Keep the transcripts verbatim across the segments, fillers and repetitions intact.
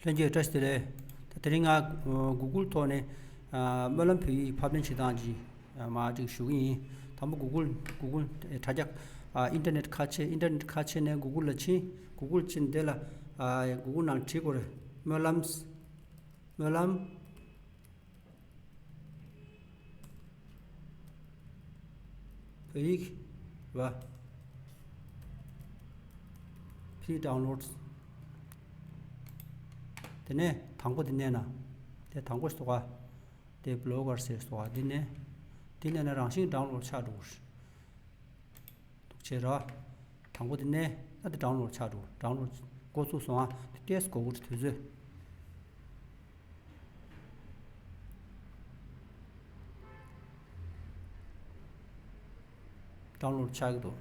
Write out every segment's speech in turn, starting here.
ལྷན་རྒྱས་བཀྲ་ཤིས་བདེ་ལེགས། ད་དེ་རིང་ང་Google་ཐོག་ནས་སྨོན་ལམ་བོད་ཡིག་ཕབ་ལེན་བྱེད་སྟངས་ཀྱི་མར་ཅིག་ཞུ་གི་ཡིན། དང་པོ་Google Google་དྲ་རྒྱ་ཨིན་ཊར་ནེཊ་ཁ་ཕྱེ། ཨིན་ཊར་ནེཊ་ཁ་ཕྱེ་ནས་Google་ལ་ཕྱིན། Google་ཕྱིན་དེ་ལ་Google་ནང་བྲིས་དགོས་རེད། སྨོན་ལམ། སྨོན་ལམ། བོད་ཡིག་བ། Free downloads། དེ་ནས་དང་པོ་དེ་མནན་ན། དེ་དང་པོ་ཞིག་འདུག་ག་དེ་Blogger་ཟེར་འདུག་ག་དེ་མནན། དེ་མནན་ན་རང་བཞིན་download་ཆགས་འགྲོ་གི་རེད། འདུག་བྱས་ར། དང་པོ་དེ་ནས་ད་དེ་download་ཆགས་འགྲོ། download་འགོ་བཙུགས་སོང་ཨ། དེ་ཏོག་ཙམ་འགོར་གྱི་རེད་དུས་ཚོད། download་ཆགས་ཀྱི་འདུག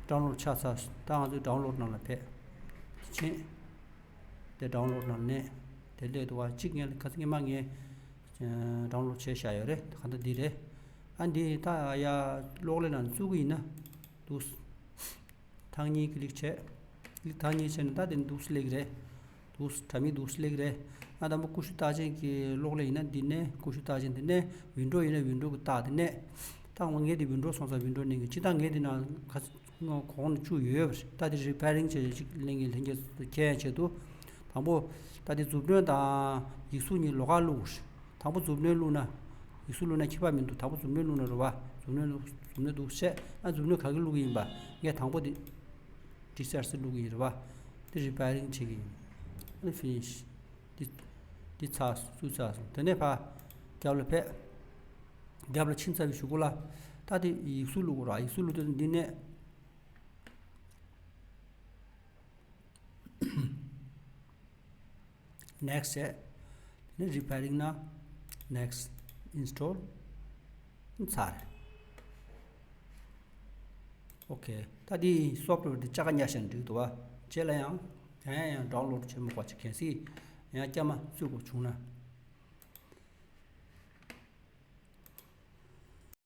download་ཆགས་ཚར། ད་ང་ཚོའི་download་ནང་ལ་ཕེབས། དེ་ཕྱིན། དེ་download་ནང་ནས་དེ་སླེབས་འདུག་བ། གཅིག་ངས་ཁ་སང་སྔོན་མ་ངས་download་བྱས་བཞག་ཡོད་རེད། གང་ལྟར་འདི་རེད། ཨ་འདི་ད་ཡ་གློག་ཀླད་ནང་བཙུགས་ཀྱི་ཡིན་ན་འདུག་ཐག་ཉེ་click་བྱས། click་ཐག་ཉེ་བྱས་ནས་ད་དེ་འདུག་སླེབས་ཀྱི་རེད། འདུག་དྲ་མིག་འདུག་སླེབས་ཀྱི་རེད། ཨ་དང་པོ་ཀུ་ཤུ་རྟགས་ཅན་གྱི་གློག་ཀླད་ཡིན་ན་འདི་ནས། ཀུ་ཤུ་རྟགས་ཅན་འདི་ནས། Windows་ཡིན་ན་Windows་གི་རྟགས་འདི་ནས། ད་ངས་འདི་Windows་སོང་ཙང་Windows་ནས་ཅི་ད་ངས་འདི་ནང་ཁ་གོང་ནས་བཅུག་ཡོད་པ་རེད། ད་དེ་repairing་བྱས་ཅིག་ལེན་གྱི་ལྷན་རྒྱས་སུ་མཁྱེན་ཡ་ཆེད་དུ། དང་པོ་ད་དེ་མཛུབ་གནོན་དང་ཡིག་གཟུགས་གཉིས་ལོགས་ཀ་བླུགས། དང་པོ་མཛུབ་གནོན་བླུགས་ན། ཡིག་གཟུགས་བླུགས་ན་ཁྱད་པར་མི་འདུག་དང་པོ་མཛུབ་གནོན་བླུགས་ན་རེད་བ། མཛུབ་གནོན་བླུགས། མཛུབ་གནོན་འདུག་བྱས། ཨ་མཛུབ་གནོན་ག་གི་བླུགས་ཀྱི་ཡིན་པ། ངས་དང་པོ་དེ་reset་བླུགས་ཀྱི་ཡིན་རེད་བ། དེ་repairing་བྱེད་ཀྱི་ཡིན། ཨ་ནི་finish། འདི་འདི་ཚར་སོང་། བཙུགས་ཚར་སོང་། དེ་ནས་ཕར་རྒྱབ་ལ་ཕེབས། རྒྱབ་ལ་ཕྱིན་ཚར་བའི་གཞུག་གུ་ལ། ད་དེ་ཡིག་གཟུགས་བླུགས་དགོས་ར། ཡིག་གཟུགས་བླུགས་དུས་འདི་ནས། next་བྱས། དེ་ནས་repairing་ན་next། install་ཚར། okay། ད་དེ་software་དེ་ལྕགས་ཉག་ཤར་འགྲིག་འདུག་བ། རྗེས་ལ་ཡང་ཡང་ཡང་download་བྱེད་མི་དགོས་ཅིག་གལ་སྲིད་ཡང་བསྐྱར་མ་བཙུགས་དགོས་བྱུང་ན།